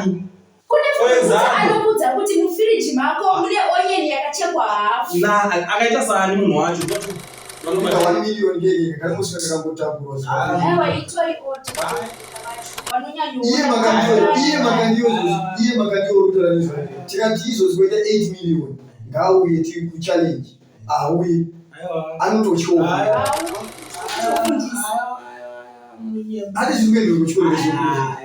Anani? Kune For munhu example. anokuudza kuti mufiriji mako mune onion yakachekwa hafu. Na akaita saani munhu wacho? Kuita 1 million ngeke kana musina takambotakurwa Ah. Aiwa itori oto vanonyanyoona. Iye makandiwa, iye makandiwa izvozvi, iye makandiwa uri kutaura nezvake. Tikati izvozvi kuita 8 million ngauye tiri kuchallenge. Auye anototyoka. Ati zviri kuenderwa kuchikoro chekuru.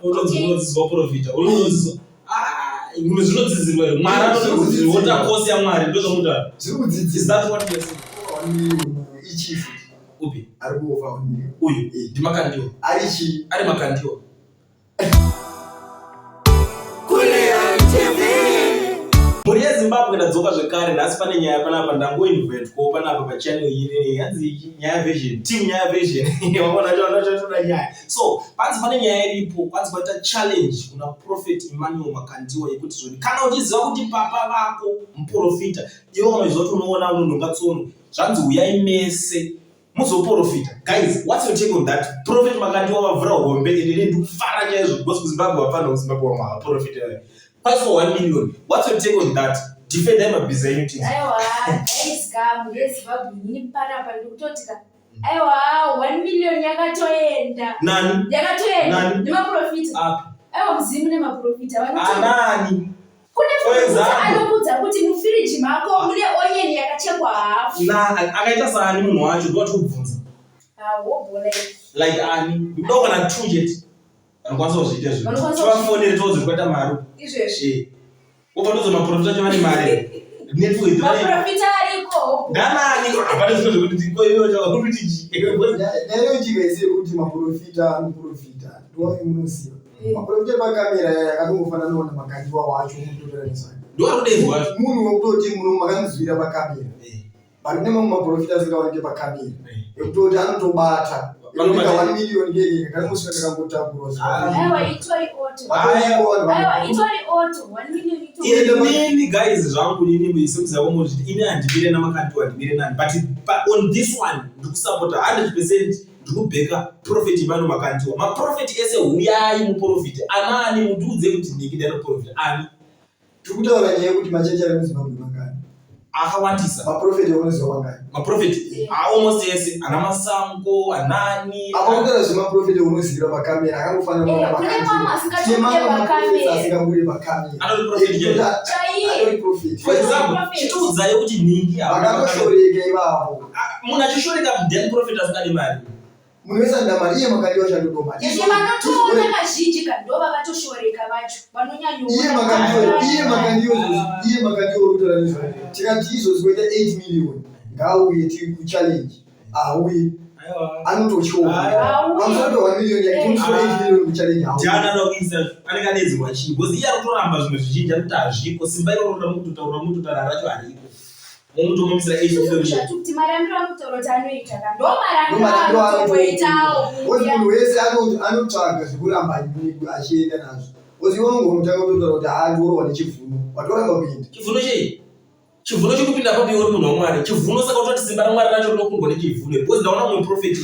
Unodzidzwa profita. Unodzidzwa. Ah, zvinodzidzirwa here? Mwari anodzidzirwa wota kosi yaMwari ndozvamunotaura. Zviri Is kudzidzisa that what you are saying? 1 million ichifu Upi? ari kuofa 1 million. Uyu ndimakandiwa. Ari chii? Ari makandiwa. Mhuri yeZimbabwe ndadzoka zvekare nhasi pane nyaya panapa ndangoinventwawo panapa pachannel iyi hanzi nyaya version team nyaya version waona chatoda nyaya so panzi pane nyaya iripo kwanzi kwaita challenge kuna Prophet Emmanuel Makandiwa yekuti zvoni kana uchiziva kuti papa vako muprofita iwe unoziva kuti unoona unonhonga tsono zvanzi huyai mese muzoprofita. Guys, what's your take on that? Prophet Makandiwa vavhura hombe ende ini ndikufara chaizvo because kuZimbabwe vapfana kuZimbabwe vamwe havaprofita price for 1 million. What's your take on that? Defendai mabhiza enyu tinzi. Aiwa guys ka mhuri yeZimbabwe inini panapa ndikutoti ka aiwa 1 million yakatoenda. Nani? Yakatoenda Nani? nemaprofita. Api? Aiwa muzimu nemaprofita vanoto Anani? Kune For munhu example. anokuudza kuti mufiriji mako mune onion yakachekwa hafu. Na akaita saani munhu wacho ndoda kubvunza. Hobho like. Like ani? Ndoda kana two chete. Vanokwanisa kuzviita izvo. Vanokwanisa Tivafonere toudze kuita mari. Izvezvi. Eh. Wobva toudza maprofita acho vane mari. Network vane. Maprofita ariko hobho. Ndanani? Hapana zviro zvekuti ko iwe chava kuti chii. Nyaya yojika isi yekuti maprofita anoprofita ndiwai munoziva. Maprofita epakamera yaya akatongofanana namakandiwa wacho munototora nezvake. Ndoarikudeizwa wacho. Munhu wekutoti muno makanzwira pakamera. Eh. But kune mamwe maprofita asingawanike pakamera. Ekutoti anotobata. Vanobata. 1 million ngeke kana musina takambotakurwa. Ah. Aiwa itori oto. Aiwa. Aiwa itori oto 1 million itori. Inini guys zvangu inini sekuziva kwamuri ini handimire namakandiwa handimire nani but on this one ndikusapota 100% ndikubheka Prophet Emmanuel Makandiwa. Maprofeti ese huyai muprofiti anani mundiudze kuti ndiki ndanoprofita ani. Tiri kutaura nyaya yekuti machechi ari muZimbabwe mangani. Akawandisa. Maprofeti aunoziva mangani. Maprofeti almost ese ana Masango anani. Apa kutaura zvemaprofeti aunozivira pakamera akangofanana Eh, kune mamwe asingatomire pakamera. asingabude pakamera. Anoti prophet chaiye. Chaiye. Atori prophet. For example, Prophet. chitiudzai kuti nhingi hauna pakamera. Vakatoshoreka ivavo. Ah, munhu achishoreka then prophet asingadi mari. Munhu wese anoda mari iye makandiwa chandodo mari. Ende vanotoona kazhinji ka ndo vakatoshoreka vacho Iye vanonyanyoona. makandiwa, iye makandiwa izvozvi, iye makandiwa uri kutaura nezvake. Tikati izvozvi kuita 8 million ngauye tiri kuchallenge. Auye anototyoka. Pamusoro pe 1 million yake tomusiwa 8 million kuchallenge auye. Ndiani anoda kuisa anenge adedzerwa chii because iye ari kutoramba zvimwe zvizhinji ari kuti hazviko simba iroro ramukutotaura mukutotaura racho hariko momutomumisira 8 million. Zvati kuti marambiro anotaura kuti anoita ka ndo marambiro Ndomarambiro anotoitawo. Because munhu wese anotsvaga zvekuramba achienda nazvo. Because iwe unongotanga kutotaura kuti haa ndiorohwa nechivhuno. Watoramba kuenda. Chivhuno chei? Chivhuno chekupinda papi uri munhu waMwari. Chivhuno saka utoti simba raMwari racho rinokundwa nechivhuno. Because ndaona mumwe prophet,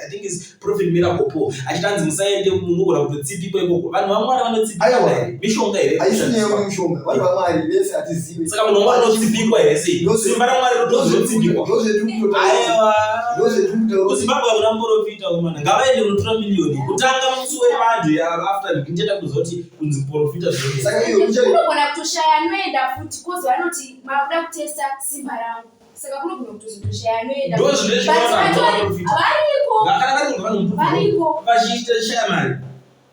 I think is Prophet Miracle Paul, achiti anzi musaende munogona kutotsipikwa ikoko. Vanhu vaMwari vanotsipikwa Aiwa. here? Mishonga here? Haisi nyaya yekuti mushonga. Vanhu vaMwari vese hatizive. Saka munhu waMwari unotsipikwa here sei? Simba raMwari rinotsipikwa. Ndozvetiri Aiwa. kutotaura. KuZimbabwe hakuna muprofita wemana. Ngavaende kunotora miliyoni. Kutanga musi weMonday after ndichada kuziva kuti kunzi muprofita zvinonetsa. Saka iyo kuchallenge Unogona kutoshaya anoenda futi kozi vanoti makuda kutesta simba rangu saka kunogona kutozotoshaya anoenda. Ndo zvine But zvinoita vatori variko Kana vari kunge vanhu variko. vachiita shaya mari.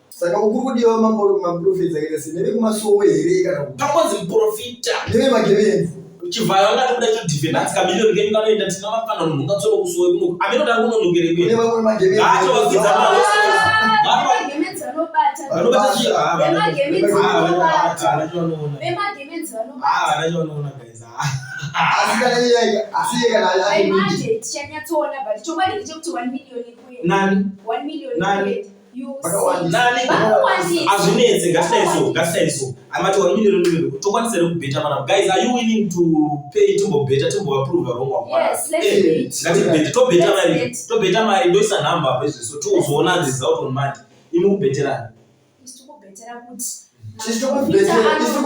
Saka ukuri kudiwa maprofeti akaita sei? Nevekumasowe here kana kuti Pakonzi muprofita. nevemagemenzi? Chivhayo angatobuda chitodhifenda hanzi kamiliyoni kenyu kanoenda tina mapfana munhu ungatsoro kusowe kuno. Ameno kuti ari kunonokere Kune kuenda. vamwe magemenzi. Ngaatovakwidza mari. Vemagemenzi vanobata. Vanobata chii? Ah, Vemagemenzi ah, vanobata. havana chavanoona. Vemagemenzi vanobata. Ah, havana chavanoona guys. Ah. Asi kana iye asi iye kana By ari Monday tichanyatsoona but chokwadi ndechekuti 1 million ikuenda. Nani? 1 million Nani? ikuenda. You see. Vakawandisa. Nani? Vakawandisa. Hazvinetse, ngatidai so, ngatidai so. Amati 1 million million. Tokwanisa here kubheta panapa. Guys, are you willing to pay timbobheta timbovaprove wrong wamwana? Yes, let's Eh, bet. Ngatibhete, tobheta Let's mari. bet. Tobheta mari ndoisa nhamba apa izvi so tozoona result on Monday. Imi kubheterani. Isu tikubhetera kuti Isu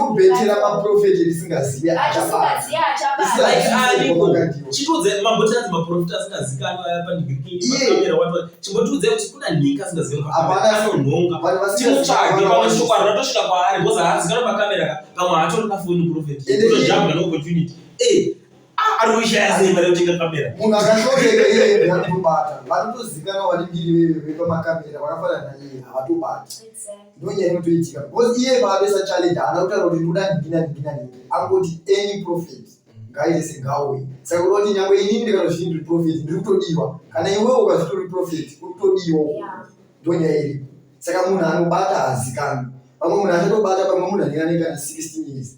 kubetera maprofeti etisingazivi achisingazivi achabata. Like ariko. Makandiwa. Chitiudze mamboti anzi maprofita asingazikanwi aya Iye. panhikamera watu. Chimbotiudze kuti kuna nhika asingazikanwi Hapana. pakamera anonhonga. Vanhu vasingazivi Timutsvage pamwe shoko rinotosvika kwaari because haazikanwi pakamera ka pamwe haatorina foni prophet. Ende iye- Kutojambwa neopportunity. Eh, ah, ari kuishaya sei mari yekutenga kamera? Munhu akashoreka iye anotobata. Vanotozikanwa varingiri vepamakamera vakafanana naiye havatobati. Exactly. Ndonyaya inotoitika because iye paanoisa challenge haana kutaura kuti ndoda nhingi nanhingi nanhingi, angoti any prophet ngaaite sengauye. Saka kuda kuti nyangwe inini ndikanozviti ndiri prophet ndiri kutodiwa, kana iwewe ukazviti uri prophet uri kutodiwa. Yeah. Ndonyaya iripo. Saka munhu anobata haazikanwi. Pamwe munhu achatobata, pamwe munhu anenge ane kana 16 years,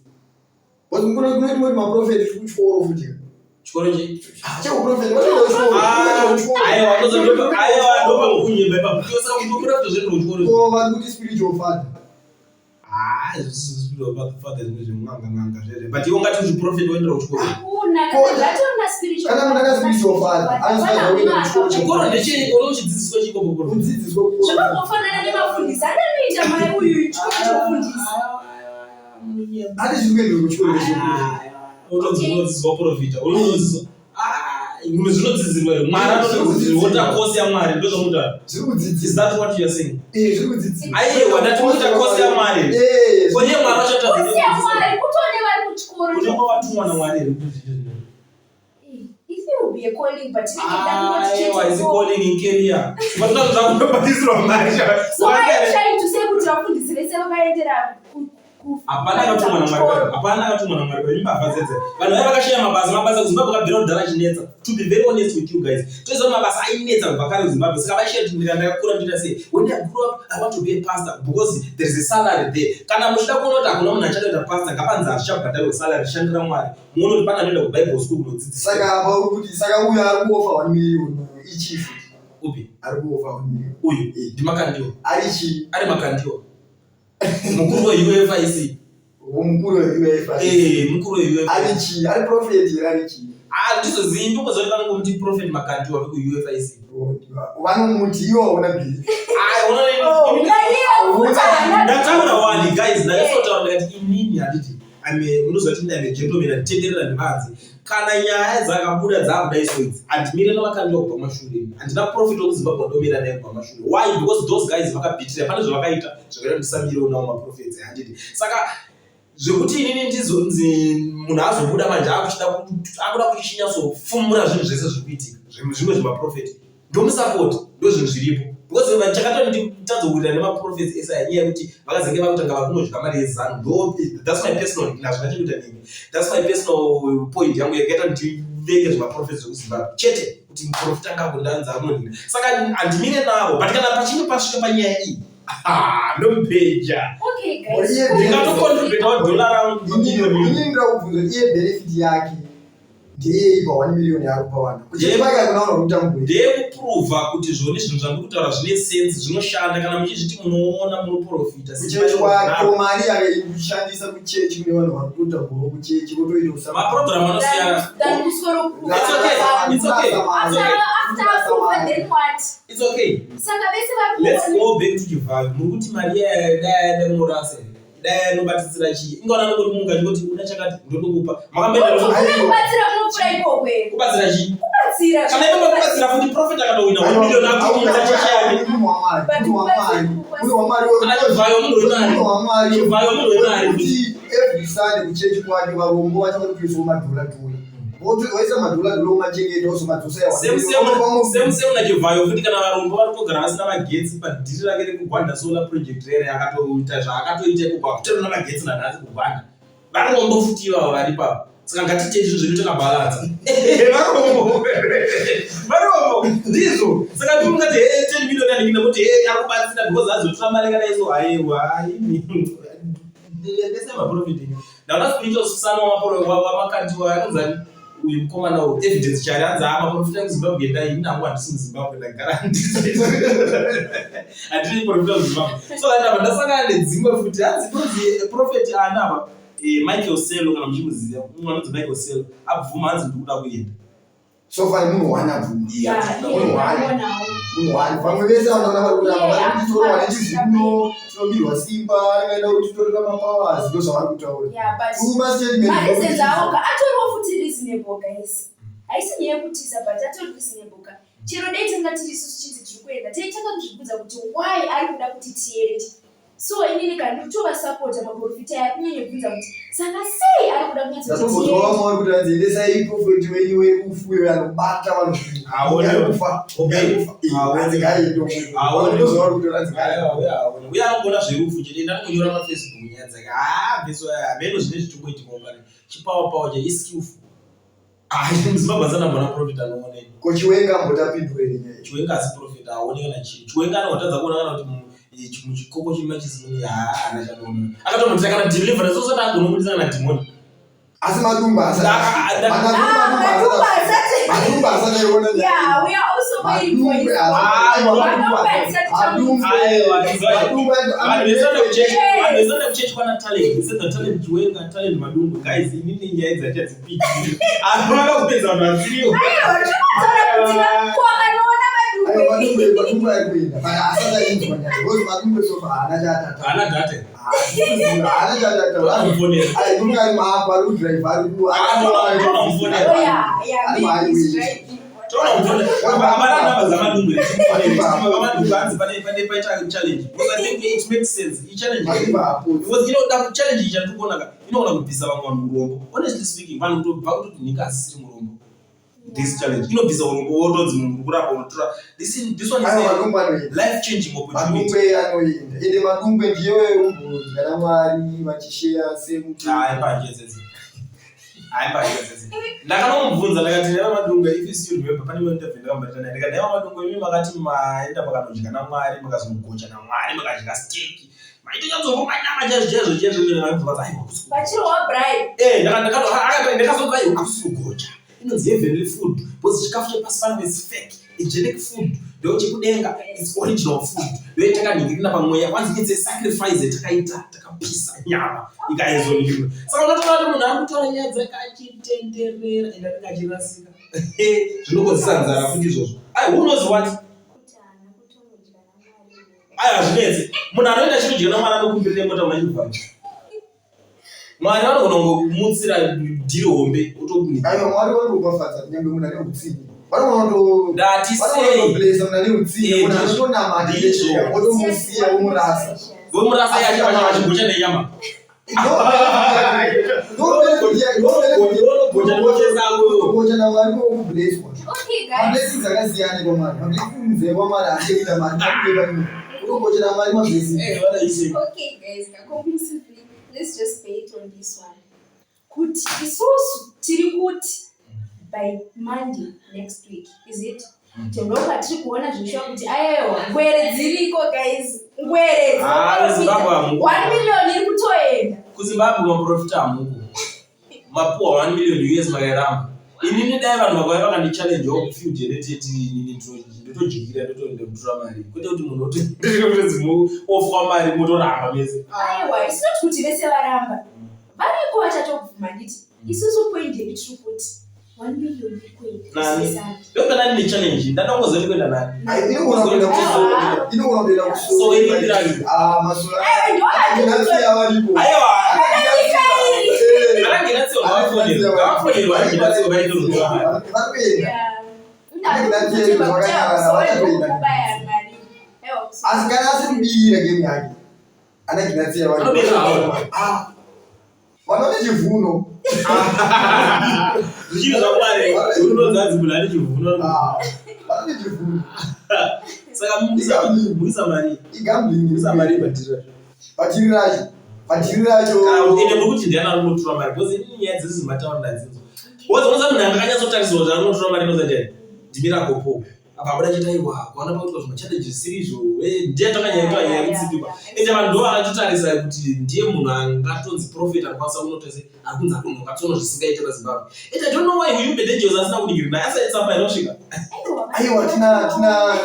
because kunoitwa kuti maprofeti kuchikoro futi. Chikoro chi? Cheuprofeti vatoenda kuchikoro. Ah, Kuchikoro. aiwa, aiwa, ndopakunyemba ipapo. Saka kuti uprofita zvoenda kuchikoro. Ko vari kuti spiritual father. Ah, zvisi father zvimwe zvemwanga mwanga zvezve. But iwe ungati uchiprofita woendera kuchikoro. Hakuna, Ko- kana zvatorina spiritual Kana munhu ane spiritual father, anofanira kuenda kuchikoro. Chikoro ndechei? Uri uchidzidziswa chiko kuprofita? Kudzidziswa kuchikoro. Zvakangofanana nemafundisi anoita mai uyu chikoro chokufundisa. Ati zviri kuenderwa kuchikoro chechikoro. Utonzi unodzidziswa profita. Unodzidziswa. Ah, munhu zvinodzidzirwa here? Mwari anodzidzirwa wota kosi yaMwari ndozvamunotaura. Zviri Is kudzidziswa. that what you are saying? Eh, zviri kudzidziswa. Aiwa, ndati munoita kosi yaMwari. Eh, Ko iye Mwari wacho Kosi yaMwari kutone vari kuchikoro. Unenge watumwa naMwari here kuti uzviite zvino? It will be a calling, but tinenge tangoti Aiwa, chete is so- calling in career. Vatoda zvakubhabhatidzirwa mari. So are you trying to say kuti vafundisi vese vakaendera Hapana akatumwa naMwari pano. Hapana akatumwa naMwari pano. Imbavha dzedze. Vanhu vaya vakashaya mabasa, mabasa kuZimbabwe akabvira kudhara achinetsa. To be very honest with you guys, toziva kuti mabasa ainetsa kubva kare kuZimbabwe. Saka vaishaya kuti ndika ndakakura ndoita sei. When I grew up, I want to be a pastor because there is a salary there. Kana muchida kuona kuti hakuna munhu achada kuita pastor, ngapanzi hazvichabhadharwe salary, shandira Mwari. Muone kuti pane anoenda kuBible school kunodzidziswa. Saka apa uri kuti saka uyo ari kuofa 1 million ichii futi? Upi? Ari kuofa 1 million. Uyu ndiMakandiwa. Ari chii? Ari Makandiwa. Mukuru weUFIC. Mukuru weUFIC. Eh, mukuru weUFIC. Ari chii? Ari prophet here, ari chii? Ah, ndizozivi, ndongoziva kuti vanongomuti Prophet Makandiwa vekuUFIC. Vanomuti iwo hauna bhiri. Ah, Oh, unoona naiye futi haana- ndataura wani guys, ndakatotaura ndikati inini handiti munoziva kuti I'm a gentleman, handitenderera ndivanze. Kana nyaya dzakabuda dzakuda iso idzi, handimire naMakandiwa kubva kumashure. Handina prophet wekuZimbabwe wandomira naye kubva kumashure. Why? Because those guys vakabhitira, pane zvavakaita zvakaita ndisamirewo nawo maprophets, handiti? Saka zvekuti inini ndizonzi munhu azobuda manje akuchida akuda kuchinyatsofumura zvinhu zvese zviri kuitika zvimwe zvemaprofeti, ndomusapoti. Ndo zvinhu zviripo because vanhu chakatonditadza kuwirirana nemaprofets ese aya nyaya yekuti vakazenge vakutanga vakunodya mari yeZANU. Ndo that's my personal, hazvina chekuita nemi, that's my personal point yangu yakaita ndivenge zvemaprofets zvekuZimbabwe chete, kuti muprofita ngakundanzi akunodina, saka handimire navo. But kana pachinge pasvika panyaya iyi, ndomupeja. Okay, guys. Iye Ndingatocontributawo dhola rangu. Inini ndira kubvunza, iye benefit yake ndeyei pa 1 million yaari kupa vanhu? Kuchechi kwake hakuna vanhu vari kutambura. Ndeyekuprova kuti zvoni zvinhu zvandiri kutaura zvine sense, zvinoshanda. Kana muchizviti munoona, munoprofita. Kuchechi kwake ko mari yake kushandisa kuchechi kune vanhu vari kutotamburawo kuchechi votoita Mapurogiramu anosiyana. Than kuswero It's okay. It's okay. After after approval, then what? It's okay. Saka vese vari Let's kuona- go back to Chivayo. Muri kuti mari yaya dai yaenda kunorasa here? Dai yanobatisira chii? Ingaona nongoti munhu kachingoti una chakati ndotokupa. Makamboenda Kune kubatsira kunopfuura ikoko here? Kubatsira chii? Kubatsira. Kana ipapo kubatsira futi, prophet akatowina 1 million akuita chechi yake. Kana Chivayo munhu wemari. Chivayo munhu wemari. Kuti every Sunday kuchechi kwake varombo vacho vari kuiswa madhola dhola, voisa madhola dhola, omachengeta, ozomadzosa. Same same same naChivhayo futi. Kana varombo vari kugara vasina magetsi, padhiri rake rekuGwanda solar project rere akatoita zvaakatoita ikoko, hakutorina magetsi nanhasi kuGwanda. Varombo futi ivava vari ipapo. Saka ngatitei zvinhu zvedu takabhalansa. Varombo, varombo ndizvo. Saka ndi mungati he 10 million anenge kuti he ari kubatsira because azotora mari kana iso. Haiwa, ini ndese maprofit ndaona spiritual son waMakandiwa anonzani uyu mukomana uyu Evidence Chari, anzi haa, maprofita ekuZimbabwe endai. Ini hangu handisi muZimbabwe, ndagara handiri profita muZimbabwe. So that apa ndasangana nedzimwe futi, hanzi kunzi prophet ana apa Michael Selo, kana muchimuziva, umwe anonzi Michael Selo abvuma, hanzi ndikuda kuenda. So far munhu one abvuma. Munhu one. Munhu one. Vamwe vese vanoona vari kuramba vari kuti torohwa nechizimuno, tinobirwa simba, ringaenda kuti titorera mapowers, ndozvavari kutaura. Tuma statement. Mareasons awo ka atoriwo futi reasonable guys. Haisi nyaya yekutiza but atori reasonable ka. Chero dai tanga tiri isusu chinzi tiri kuenda taitanga kuzvibvunza kuti why ari kuda kuti tiende. So inini ka ndiri kutovasapota maprofita aya kunyanya kubvunza kuti saka sei ari kuda kunyatsokuti vamwe vari kuti hanzi endesai prophet wenyu werufu uyo anobata vanhu kufa hanzi ngaaende ndozvavari kuti hanzi ngaaende uye anogona zverufu chete enda anonyora pafacebook nyaya dzake haa beso hameno zvine zvichimboitika pari chipawa pawa che iskillful Ah, muZimbabwe asana mbona prophet anoonei. Ko Chiwenga ambotapindure nenyaya. Chiwenga asi prophet aone kana chii. Chiwenga anotadza kuona kana kuti muchikoko chemachisi mune haa ana chanoona. Akatomutira kana deliverance usati agona kubudisa kana demon. Asi madumba asati. Madumba asati. Madumba asati aiona nyaya. Yeah, we are also waiting for his. Vanhu kuchechi kwana talent. Senda talent Chiwenga, talent Madungwe. Guys, inini nyaya dzacho Anoda kupedza vanhu vasiriwo. Aiwa, tinotaura kuti ko akanoona Madungwe. Madungwe ari kuenda. But asati ainzwa nyaya. Because Madungwe so far haana chaatata. Haana data. Haana chaatata. Anomufonera. Ai, Madungwe ari maapo, ari kudrive, ari ku. Anomufonera. Oh yeah, yeah, maybe he's driving. Toona namba dzaMadungwe. Madungwe hanzi pane pane paita challenge. Because I think it makes sense. I challenge. Because you know that challenge ichi chandiri kuona ka inogona kubvisa vamwe vanhu urombo. Honestly speaking, vanhu kutobva kutoti nhingi asisiri murombo. This challenge inobvisa urombo wotonzi munhu uri kurapa unotora. This one is a life changing opportunity. Madungwe anoenda. Ende Madungwe ndiye umbodya naMwari vachisheya same. Hayi panje dzedzi. Ndakanomubvunza ndakati nhai vaMadungwe if you still remember pane imwe interview ndakamboita naye ndikati nhai vaMadungwe imi makati maenda makanodya naMwari makazonogocha naMwari makadya steak maitonyatsoruma nyama chaizvo chaizvo chaizvo ndakabvunza aiwa kusi Vachirohwa braai. Eh ndakazonzwa aiwa hakusi kugocha inonzi heavenly food because chikafu chepasi pano is fake angelic food ndochekudenga its original food ndoyatakanhingirina pamweya kwanzi its a sacrifice yatakaita takapisa nyama ikaizonirwa saka unotoona kuti munhu ari kutaura nyaya dzake achitenderera ende anenge achirasika zvinokonzesa nzara futi izvozvo ai who knows what ai hazvinetsi munhu anoenda achinodya namwana anokumbirira mota muna chivharo Mwari vanogona kungokumutsira dhiri hombe otokunika. Aiwa Mwari vanoropafadza kunyangwe munhu ane hutsinye. Vanogona kuto Ndati vanogona sei? kutoblessa munhu ane hutsinye, Eh, munhu anotonamata ndizvo. chete, votomusiya vomurasa. Vomurasa yacho vacho vachigocha nenyama. Gocha naMwari kokublesswa. Okay, guys. Mablessings akasiyana kwaMwari. Mablessings ekwamwari haachekuita mari. Kutogocha naMwari mablessings. Eh, vanaise. Okay, guys, conclusively, let's just bait on this one. Kuti isusu tiri kuti by Monday next week, is it? Tinobva tiri kuona zveshuwa kuti aiwa ngwere dziriko guys, ngwere Ah, Zimbabwe hamuko. 1 million iri kutoenda. KuZimbabwe maprofita hamuko. Mapuwa 1 million US makairamba. Inini dai vanhu vakauya vakandichallenge kufield yeneteti inini ndotodyira ndototora mari. Kwete kuti munhu otozi ofwa mari motoramba mese. Aiwa, it's not kuti vese varamba. Variko vachatobvuma nditi. Isusu point yedu tiri kuti 1 million iri kuenda. Nani? Sisana. Ndopena ndine challenge ndandangoziva ndikuenda nani. Ai, inogona kuenda kusoro. Inogona kuenda kusoro. So, iri Ah, masoro. Aiwa, ndo Anaginatsiya varipo. Aiwa. Eh. Anaginatsiya ngavafonere. Ngavafonere vanaginatsiya vaite rudo. Varikuenda. Asi kana asiri kubira game yake. Anaginatsiya varipo. Anobira hawo. Ah. Vanone chivuno. Zvichiri zvaMwari. Unonzanzi munhu ane chivuno. Ah. Vanone chivuno. Saka muisa mari. Igambling. Muisa mari padhiri racho. Padhiri racho. Padhiri racho. Kana kuti ende muri kuti ndiani ari kunotora mari because inini nyaya dzese dzemataura ndadzinzwa. Wozoona munhu anga akanyatsotarisirwa kuti ari kunotora mari inoza ndiani? NdiMiracle Paul. Apa abuda achiti aiwa kuona pakuitwa zvimachallenge zvisiri izvo. Eh, ndiye takanyanya nyaya yekutsipikwa. Ende vanhu ndo vakatotarisa kuti ndiye munhu angatonzi prophet anokwanisa kunotese ari kunzi akunhonga tsono zvisingaite paZimbabwe. Ende I don't know why Uyumbe Dangerous asina kuningirina. Asi aitsamba inosvika. Aiwa tina tina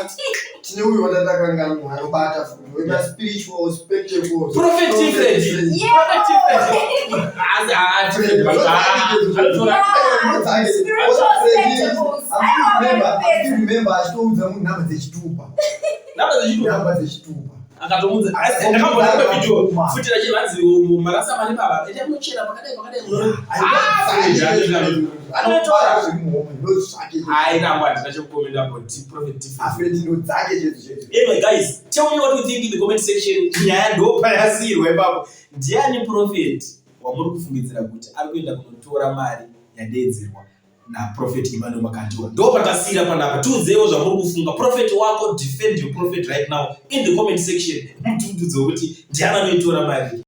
tine uyu watatakanganwa anobata futi wema spiritual spectacles. Prophet Freddy. Yeah. Prophet Freddy. Asi ah, Freddy, ah, anotora. Spiritual spectacles. Aiwa, vanopedza. Remember achitoudza munhu nhamba dzechitupa. Nhamba dzechitupa. Nhamba dzechitupa. Akatomudza, asi ndakamboona video futi rachinhanzi marasa mari baba ita munochera pakadai pakadai. Anotora zviri muhomwe ndozvake. Airamba, handina chekukomenda about Prophet Tiffany. Afred ndodzake chedu chedu. Anyway guys, tell me what you think in the comment section. Nyaya ndo payasiyirwa ipapo. Ndiani prophet wamuri kufungidzira kuti ari kuenda kunotora mari yadeedzerwa naProphet Emmanuel Makandiwa? Ndo patasiyira panapa. Tiudzewo zvamuri kufunga. Prophet wako, defend your prophet right now in the comment section. Mutiudzewo kuti ndiani anoitora mari.